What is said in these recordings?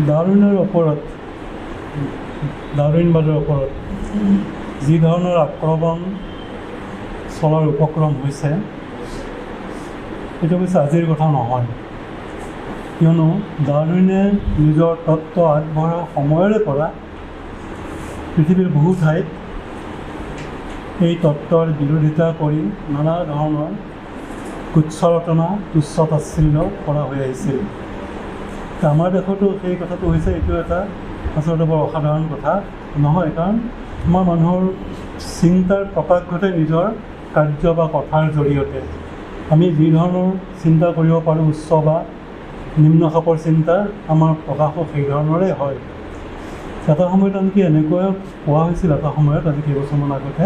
ডাৰউইনৰ ওপৰত, ডাৰউইনবাদৰ ওপৰত যি ধৰণৰ আক্ৰমণ চলাৰ উপক্ৰম হৈছে, এইটো অৱশ্যে আজিৰ কথা নহয়। কিয়নো ডাৰউইনে নিজৰ তত্ত্ব আগবঢ়োৱাৰ সময়ৰে পৰা পৃথিৱীৰ বহু ঠাইত এই তত্ত্বৰ বিৰোধিতা কৰি নানা ধৰণৰ কুৎসা ৰটনা, তুচ্ছ তাচ্ছিল্য কৰা হৈ আহিছিল। আমাৰ দেশতো সেই কথাটো হৈছে। এইটো এটা আচলতে বৰ অসাধাৰণ কথা নহয়, কাৰণ আমাৰ মানুহৰ চিন্তাৰ প্ৰকাশ ঘটে নিজৰ কাৰ্য বা কথাৰ জৰিয়তে। আমি যি ধৰণৰ চিন্তা কৰিব পাৰোঁ, উচ্চ বা নিম্ন খাপৰ চিন্তা আমাৰ প্ৰকাশো সেই ধৰণৰে হয়। এটা সময়ত আনকি এনেকুৱা কোৱা হৈছিল, এটা সময়ত আজি কেইবছৰমান আগতে,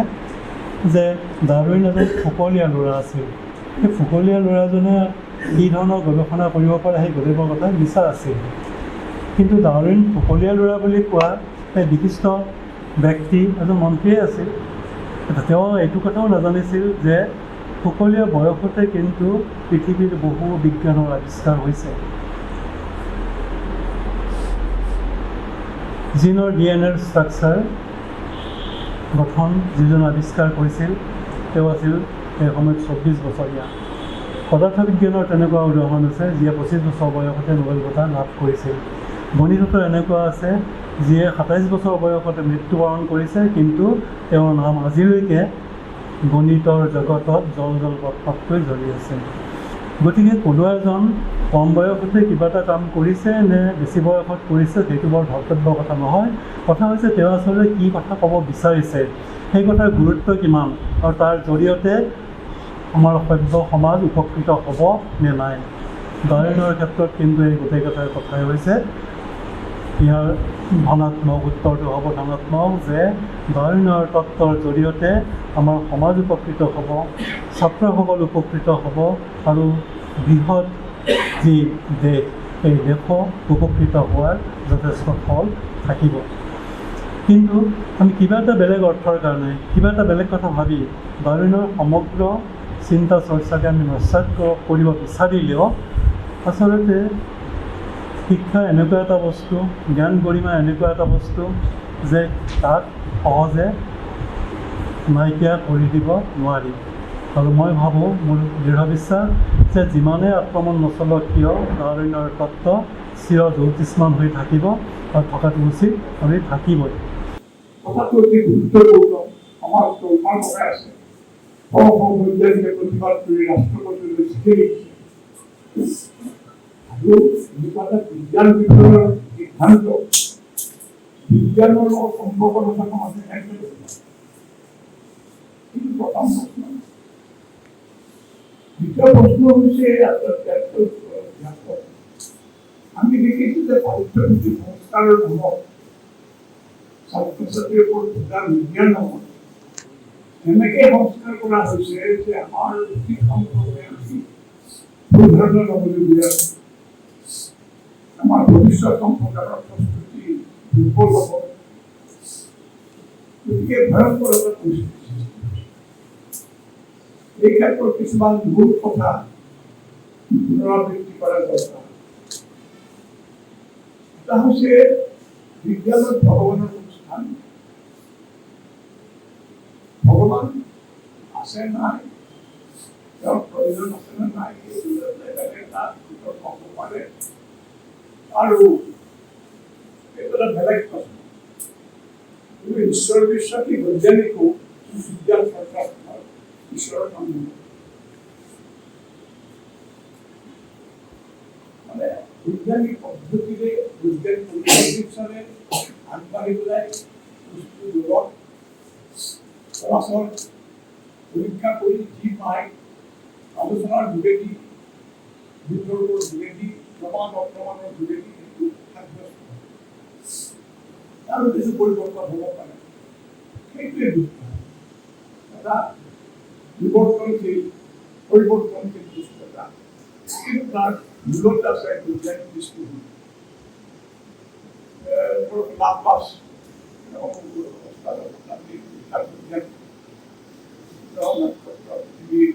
যে ডাৰউইন এজন ফুকলীয়া ল'ৰা আছিল। সেই ফুকলীয়া ল'ৰাজনে কি ধৰণৰ গৱেষণা কৰিব পাৰে, সেই গোটেইবোৰ কথা মিছা আছিল। কিন্তু ডাৰউইন ফুকলীয়া ল'ৰা বুলি কোৱা সেই বিশিষ্ট ব্যক্তি এজন মন্ত্ৰীয়ে আছিল। তেওঁ এইটো কথাও নাজানিছিল যে ফুকলীয়া বয়সতে কিন্তু পৃথিৱীৰ বহু বিজ্ঞানৰ আৱিষ্কাৰ হৈছে। জিনৰ DNA ৰ ষ্ট্ৰাকচাৰ গঠন যিজন আৱিষ্কাৰ কৰিছিল, তেওঁ আছিল সেই সময়ত 24 বছৰীয়া। পদাৰ্থ বিজ্ঞানৰ তেনেকুৱা উদাহৰণ আছে, যিয়ে 25 বছৰ বয়সতে নোবেল বঁটা লাভ কৰিছিল। গণিততো এনেকুৱা আছে, যিয়ে 27 বছৰ বয়সতে মৃত্যুবৰণ কৰিছে, কিন্তু তেওঁৰ নাম আজিলৈকে গণিতৰ জগতত জল জল পট পটকৈ জ্বলি আছে। গতিকে কোনোবা এজন কম বয়সতে কিবা এটা কাম কৰিছে নে বেছি বয়সত কৰিছে, সেইটো বৰ ধৰ্তব্য কথা নহয়। কথা হৈছে তেওঁ আচলতে কি কথা ক'ব বিচাৰিছে, সেই কথাৰ গুৰুত্ব কিমান আৰু তাৰ জৰিয়তে আমাৰ সভ্য সমাজ উপকৃত হ'ব নে নাই। ডাৰউইনৰ ক্ষেত্ৰত কিন্তু এই গোটেই কথাৰ কথাই হৈছে, ইয়াৰ ধনাত্মক উত্তৰটো হ'ব ধনাত্মক যে ডাৰউইনৰ তত্ত্বৰ জৰিয়তে আমাৰ সমাজ উপকৃত হ'ব, ছাত্ৰসকল উপকৃত হ'ব আৰু বৃহৎ যি দেশ, এই দেশো উপকৃত হোৱাৰ যথেষ্ট ফল থাকিব। কিন্তু আমি কিবা এটা বেলেগ অৰ্থৰ কাৰণে, কিবা এটা বেলেগ কথা ভাবি ডাৰউইনৰ সমগ্ৰ চিন্তা চৰ্চাকে আমি নস্যাৎ কৰিব বিচাৰিলেও আচলতে শিক্ষা এনেকুৱা এটা বস্তু, জ্ঞান গৰিমা এনেকুৱা এটা বস্তু যে তাক সহজে নাইকিয়া কৰি দিব নোৱাৰি। আৰু মই ভাবোঁ, মোৰ দৃঢ় বিশ্বাস যে যিমানেই আক্ৰমণ নচলক কিয়, ডাৰউইনৰ তত্ত্ব চিৰ জ্যোতিষ্মান হৈ থাকিব আৰু থকাটো উচিত আৰু থাকিবই। কথাটো অতি গুৰুত্বপূৰ্ণ। আমাৰ তোলপাৰ লগাই আছে। শ শ বৈজ্ঞানিকে প্ৰতিবাদ কৰি ৰাষ্ট্ৰপতিলৈ চিঠি লিখিছে। আৰু এনেকুৱা এটা বিজ্ঞান বিষয়ৰ সিদ্ধান্ত, বিজ্ঞানৰ লগত সম্পৰ্ক নথকা মানুহে কেনেকৈ ল'ব পাৰে? কিন্তু প্ৰথম প্ৰশ্ন। দ্বিতীয় প্ৰশ্ন হৈছে আটাইতকৈ ব্যাপক। আমি দেখিছো যে পাঠ্যপুথি সংস্কাৰৰ নামত, ছাত্ৰ ছাত্ৰীৰ ওপৰত বোজা নিদিয়াৰ নামত এনেকে সংস্কাৰ কৰা হৈছে যে আমাৰ অতীত সম্পৰ্কে আমি ভুল ধাৰণা ল'বলৈ গৈ আছো। আমাৰ ভৱিষ্যত সম্পৰ্কে আমাৰ প্ৰস্তুতি দুৰ্বল হ'ব। গতিকে ভয়ংকৰ এটা পৰিস্থিতি সৃষ্টি হৈছে। এই ক্ষেত্ৰত কিছুমান মূল কথা পুনৰাবৃত্তি কৰা দৰকাৰ। এটা হৈছে, বিজ্ঞানত ভগৱানৰ কোনো স্থান নাই। ভগৱান আছে নাই, তেওঁৰ প্ৰয়োজন আছে নে নাই, সেইটো বেলেগ এটা বিতৰ্ক হ'ব পাৰে আৰু এইটো এটা বেলেগ প্ৰশ্ন। কিন্তু ঈশ্বৰ বিশ্বাসী বৈজ্ঞানিকো বিজ্ঞান চৰ্চাত ঈশ্বৰৰ নাম নলয়। মানে বৈজ্ঞানিক পদ্ধতিৰে, বৈজ্ঞানিক পৰিসংখ্যাৰে আগবাঢ়ি পেলাই বস্তুৰ লগত চৰাচৰ পৰীক্ষা কৰি যি পায়, আলোচনাৰ যোগেদি, বিতৰ্কৰ যোগেদি, প্ৰমাণ অপ্ৰমাণৰ যোগেদি সেইটো সাব্যস্ত হয়। তাৰো কিছু পৰিৱৰ্তন হ'ব পাৰে। সেইটোৱে বিজ্ঞান, এটা বিৱৰ্তনশীল, পৰিৱৰ্তনশীল বস্তু এটা। কিন্তু তাৰ মূলত আছে বৈজ্ঞানিক দৃষ্টিভংগী। ধৰক লাপ্লাছ বিখ্যাত বিজ্ঞানী, গ্ৰহ নক্ষত্ৰ, পৃথিৱীৰ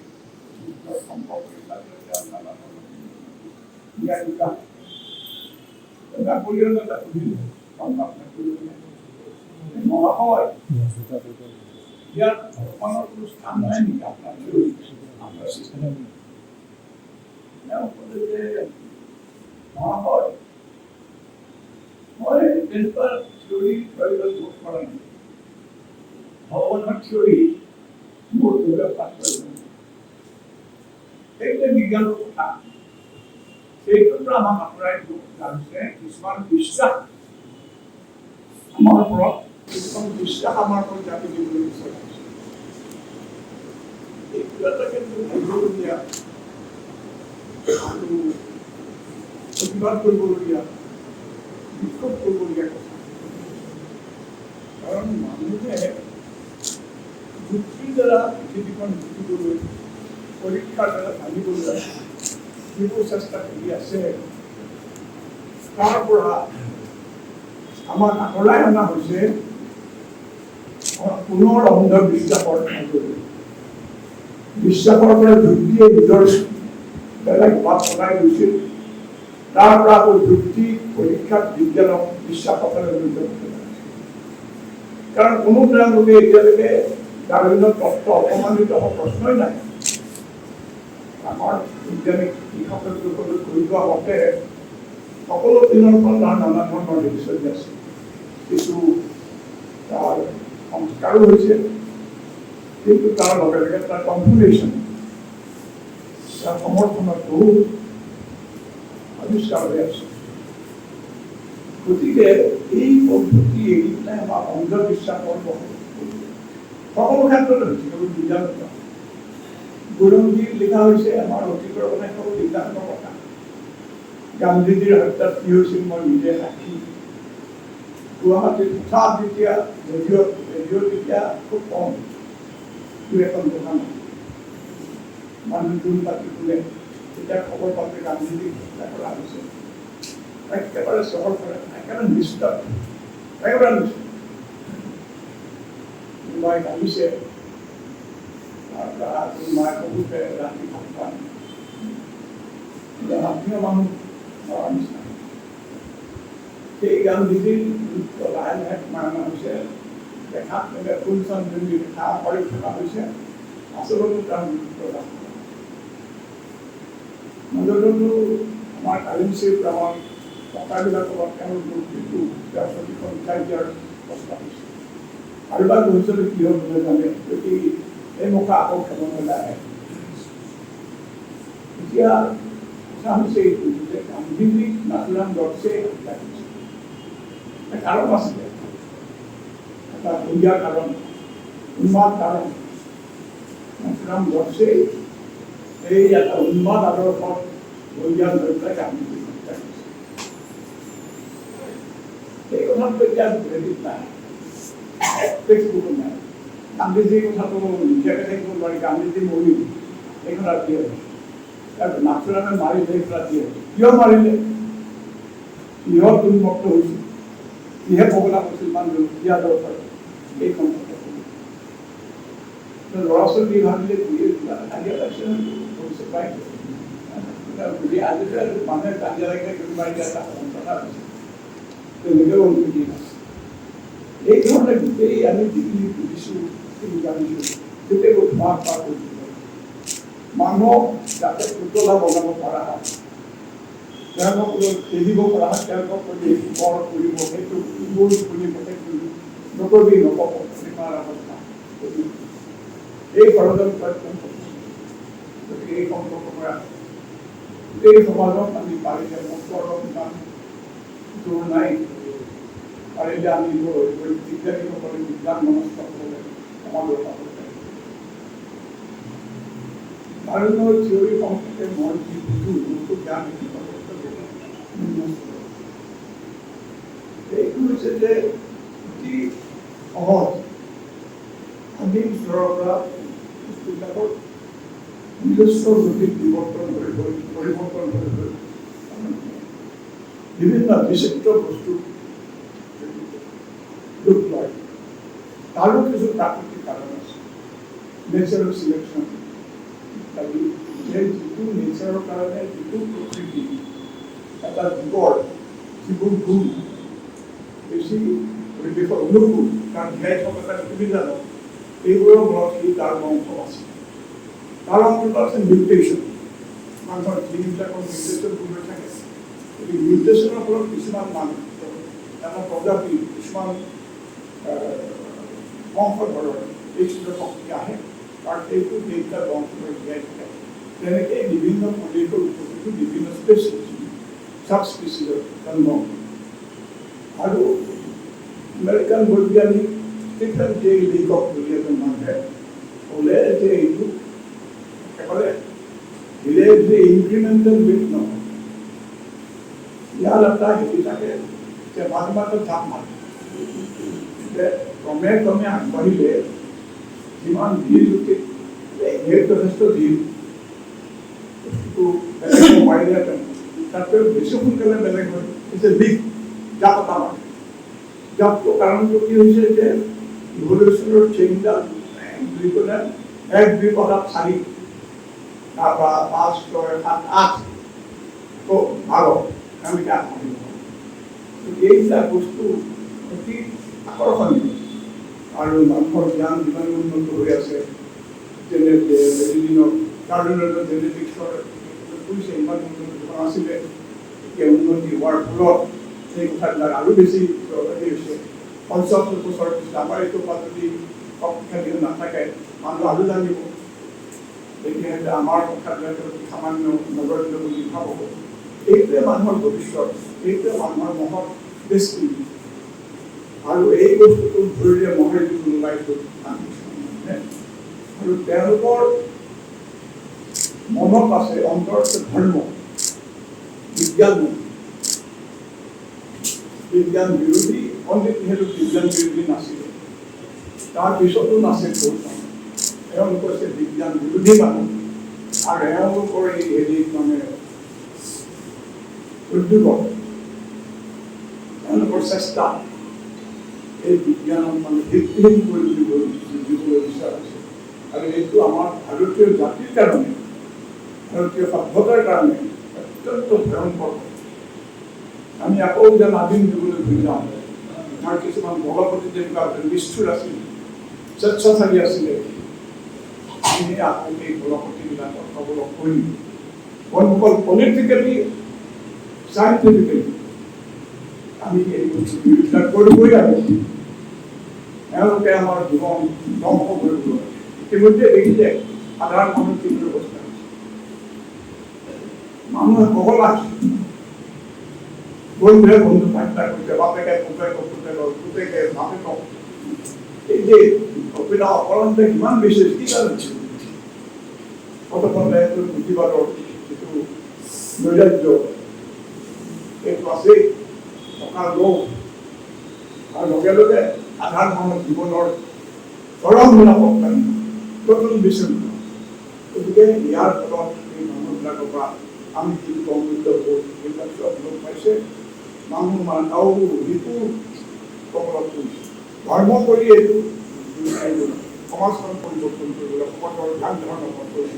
সূৰ্যৰ সম্পৰ্ক, এইবিলাক লৈ তেওঁ নানা ধৰণৰ ন্যায় বিকাশ। নেপোলিয়ন এটা সুধিলে, নেপোলিয়নে, মহাশয়, ইয়াত ভগৱানৰ কোনো স্থান নাই নেকি আপোনাৰ থিয়ৰীত, আপোনাৰ চিষ্টেমত? তেওঁ ক'লে যে মহাশয়, মই তেনেকুৱা থিয়ৰী প্ৰয়োজন বোধ কৰা নাই। ভগৱানৰ থিয়ৰী মোৰ ব্যৱহাৰ প্ৰয়োজন। সেইটো বিজ্ঞানৰ কথা। সেইটোৰ পৰা আমাক আঁতৰাই দিব হৈছে কিছুমান বিশ্বাস আমাৰ ওপৰত, কিছুমান বিশ্বাস আমাৰ ওপৰত জাপি দিবলৈ বিচৰা হৈছে। এইটো এটা কিন্তু ভাবিবলগীয়া আৰু প্ৰতিবাদ কৰিবলগীয়া, বিক্ষোভ কৰিবলগীয়া কথা। কাৰণ মানুহে যুক্তিৰ দ্বাৰা পৃথিৱীখন বুজিবলৈ, পৰীক্ষাৰ দ্বাৰা জানিবলৈ যিবোৰ চেষ্টা কৰি আছে, তাৰ পৰা আমাক আঁতৰাই অনা হৈছে পুনৰ অন্ধবিশ্বাসৰ মাজলৈ। বিশ্বাসৰ পৰা যুক্তিয়ে নিজৰ বেলেগ বাট বনাই গৈছিল। তাৰ পৰা আকৌ যুক্তি, পৰীক্ষাত, বিজ্ঞানক বিশ্বাসৰ ফালে লৈ যাব। কাৰণ কোনো তেওঁলোকে এতিয়ালৈকে ডাৰউইনৰ তত্ত্ব অপমানিত হোৱা প্ৰশ্নই নাই। আমাৰ বৈজ্ঞানিক কৃষকসকলে কৰি যোৱা মতে সকলো পিনৰ পৰা তাৰ নানা ধৰণৰ হেৰি চলি আছে। কিছু তাৰ সংস্কাৰো হৈছে, কিন্তু তাৰ লগে লগে তাৰ কনফিউজেশ্যন, তাৰ সমৰ্থনত বহুত আৱিষ্কাৰ হৈ আছে। গতিকে এই পদ্ধতি এৰি পেলাই আমাৰ অন্ধবিশ্বাসৰ সকলো ক্ষেত্ৰতে হৈছে, কেৱল বিজ্ঞানত নহয়। বুৰঞ্জী লিখা হৈছে আমাৰ অতীতৰ কথা, কেৱল বিজ্ঞানৰ কথা। গান্ধীজীৰ হত্যাত কি হৈছিল মই নিজে সাক্ষী। গুৱাহাটীত হঠাৎ যেতিয়া ৰেডিঅ' তেতিয়া খুব কম, দুই এখন দোকান, মানুহ জোন পাতি শুনে। তেতিয়া খবৰ পালে গান্ধীজীক হত্যা কৰা হৈছে। একেবাৰে চহৰখনে একেবাৰে নিস্তব্ধ, একেবাৰে নিস্তব্ধ। কোনোবাই কান্দিছে, তাৰ পৰা কোনোবাই বহুতে ৰাতি ভাত খোৱা নাই। আত্মীয় মানুহ মৰাৰ নিচিনা। সেই গান্ধীজীৰ গুৰুত্ব লাহে লাহে কমাই অনা হৈছে। দেখাত মানে ফুল চান্দ দেখা কৰি থকা হৈছে, আচলতে তাৰ গুৰুত্ব লাভ কৰা। মাজতো আমাৰ কাৰেঞ্চিৰ পৰা আমাৰ টকাবিলাকৰ তেওঁৰ মূৰ্তিটো, তেওঁৰ ছবিখন উঠাই দিয়াৰ প্ৰস্তাৱ হৈছে। আৰু বা ভৱিষ্যতে কি হ'ব নাজানে, যদি এই মুখা আকৌ ক্ষমতালৈ আহে। এতিয়া কথা হৈছে এইটো যে গান্ধীজীক নাথুৰাম গডছে হত্যা কৰিছে। এটা কাৰণ আছিলে, এটা বঢ়িয়া কাৰণ, উন্মাদ কাৰণ। নাথুৰাম গডছে এই এটা উন্মাদ আদৰ্শত বলিয়ান হৈ পেলাই গান্ধীজীক হত্যা কৰিছে। সেই কথাটো এতিয়া ক্ৰেডিট নাই, টেক্সট বুকত নাই। গান্ধীজীৰ কথাটো নিদিয়াকৈ থাকিব নোৱাৰি। গান্ধীজী মৰিল, এই কথা দিয়ে। তাৰপিছত নাথুৰামে মাৰিলে, এই কথা দিয়ে। কিয় মাৰিলে? কিহত উন্মত্ত হৈছিল? কিহে পগলা কৰিছিল মানুহজন? কি আদৰ্শত? এইখন কথা ল'ৰা ছোৱালী ভাবিলে কিবা কাজিয়া লাগিছে, ভৱিষ্যত পাই বুজি। আজিকালি মানুহে কাজিয়া লাগিলে কোনোবা এতিয়া এটা কথা হৈছে, তেনেকেও অনুভূতি আছে। এই ধৰণে গোটেই আমি যিখিনি বুজিছোঁ, যিখিনি জানিছোঁ, গোটেইবোৰ ধোঁৱা খোৱা কৰি দিব। মানুহক যাতে পুতলা বনাব পৰা হয়, তেওঁলোকক খেলিব পৰা হয়, তেওঁলোকক এইটো কৰ কৰিব, সেইটো এইবোৰ কৰিব, সেইটো নকৰিবি, নকব, তেনেকুৱা অৱস্থা। এই ষড়যন্ত্ৰ অত্যন্ত। গতিকে এই সম্পৰ্ক কৰা গোটেই সমাজক আমি পাৰিলে, মোৰতো অলপ ইমান জোৰ নাই, পাৰিলে আমি বিজ্ঞানীসকলে, বিজ্ঞান মনস্কসকলে সমাজৰ পাব লাগে। ডাৰউইনৰ থিয়ৰী সম্পৰ্কে মই যি বুজো, মোৰতো জ্ঞান নিম্ন। এইটো হৈছে যে অতি সহজ আদিম স্তৰৰ পৰা বস্তুবিলাকৰ নিজস্ব গতিত বিৱৰ্তন হৈ হৈ, পৰিৱৰ্তন হৈ হৈ বিভিন্ন বিচিত্ৰ বস্তু ৰূপ লয়। তাৰো কিছু প্ৰাকৃতিক কাৰণ আছে, নেচাৰেল চিলেকশ্যন ইত্যাদি, যে যিটো নেচাৰৰ কাৰণে, যিটো প্ৰকৃতি এটা জীৱৰ যিবোৰ গুণ বেছি পৰিৱেশৰ অনুকূল, তাৰ জীয়াই থকা এটা সুবিধাজনক, এইবোৰৰ ফলত সি তাৰ বংশ আছে। তাৰ অন্তত আছে মিউটেশ্যন। মানুহৰ জিনবিলাকৰ মিউটেশ্যনবোৰ হৈ থাকে। গতিকে মিউটেশ্যনৰ ফলত কিছুমান মানুহ, এটা প্ৰজাতি, কিছুমান বংশধৰৰ এই শক্তি আহে আৰু সেইটো সেইবিলাক বংশধৰ জীয়াই থাকে। তেনেকেই বিভিন্ন পৰিৱেশৰ উপযোগী বিভিন্ন স্পেচিছ, চাব স্পেচিছৰ জন্ম। আৰু আমেৰিকান বৈজ্ঞানিক ষ্টিফেন জে লেকক বুলি এজন মানুহে ক'লে যে এইটো একেবাৰে ধীৰে ধীৰে ইনক্ৰিমেণ্টেল লিপ নহয়, ইয়াৰ এটা হেৰি থাকে যে মাজে মাজে জাপ মাৰে, যে ক্ৰমে ক্ৰমে আগবাঢ়িলে যিমান ধীৰ গতিত, এই যথেষ্ট ধীৰ বস্তুটো বেলেগ হ'ব পাৰিলেহেঁতেন, তাতকৈ বেছি সোনকালে বেলেগ হয়। যে লিপ, জাপ এটা মাৰে। জাপটো কাৰণটো কি হৈছে যে ইভলিউশ্যনৰ চেইনডাল এক দুই ক'লে এক দুই পদাত চাৰি, তাৰপৰা 5, 6, 7, 8, 12 এনেকৈ আগবাঢ়িব। এইবিলাক বস্তু অতি আকৰ্ষণীয়। আৰু মানুহৰ জ্ঞান যিমান উন্নত হৈ আছে, যেনে দিনত কাৰ্ডিনেল জেনেটিক্সৰ কৈছে, ইমান উন্নতি হোৱা নাছিলে। এতিয়া উন্নতি হোৱাৰ ফলত সেই কথাবিলাক আৰু বেছি হেৰি হৈছে। 50 বছৰৰ পিছত আমাৰ এইটো পৰা যদি শক্তিশালী নাথাকে, মানুহ আৰু জানিব, তেতিয়াহ'লে আমাৰ কথাবিলাক অতি সামান্য, নগণ্য বুলি ভাব। এইটোৱে মানুহৰ ভৱিষ্যত, এইটোৱে মানুহৰ মহৎ দৃষ্টি। আৰু এই বস্তুটো ধৰিলে মহে যিটো ওলাইছো আৰু তেওঁলোকৰ মনত আছে, অন্তৰত ধৰ্ম, বিজ্ঞান নহয়। বিজ্ঞান বিৰোধী পণ্ডিত নেহৰু বিজ্ঞান বিৰোধী নাছিলে, তাৰ পিছতো নাছিল বহুত মানুহ। এওঁলোক হৈছে বিজ্ঞান বিৰোধী মানুহ। আৰু এওঁলোকৰ এই হেৰিত মানে উদ্যোগত, তেওঁলোকৰ চেষ্টা এই বিজ্ঞানক মানে ভিত্তিহীন কৰি দিবলৈ বিচৰা হৈছে। আৰু এইটো আমাৰ ভাৰতীয় জাতিৰ কাৰণে, ভাৰতীয় সভ্যতাৰ কাৰণে অত্যন্ত ভয়ংকৰ। আমি আকৌ যেন আদিম যুগলৈ ঘূৰি যাওঁ। আমাৰ কিছুমান দলপতি যেনেকুৱা নিষ্ঠুৰ আছিল, স্বেচ্ছাচাৰী আছিলে, আমি আকৌ সেই দলপতিবিলাকৰ কবলত পৰিম। বন্ধুসকল, পলিটিকেলি, চাইণ্টিফিকেলি আমি এই বস্তু বিৰোধিতা কৰিবই লাগিব। এওঁলোকে আমাৰ জীৱন ধ্বংস কৰিব। ইতিমধ্যে দেখিছে সাধাৰণ মানুহ কি অৱস্থা হৈছে। মানুহে বগলা হৈছে, বন্ধুৱে বন্ধু হত্যা কৰিছে, বাপেকে পুতেকক, পুতেকক পুতেকে বাপেকক। এই যে অপিলা অপৰাধ কিমান বেছি, কি কাৰণে? প্ৰথমতে এইটো পুঁজিবাদৰ যিটো নৈৰাজ্য, সেইটো আছেই, টকাৰ লোভ, আৰু লগে লগে সাধাৰণ মানুহৰ জীৱনৰ চৰম নিৰাপত্তা, নতুন বিশৃংখলা। গতিকে ইয়াৰ ফলত এই মানুহবিলাকৰ পৰা আমি যিটো অমূল্য বোধ, সেইবিলাক চব লোপ পাইছে। মানুহ মানে আৰু ৰিপুৰ কবলত পৰিছে। ধৰ্ম কৰি এইটো সমাজখন পৰিৱৰ্তন কৰিবলৈ, সমাজৰ ধ্যান ধাৰণা কৰিবলৈ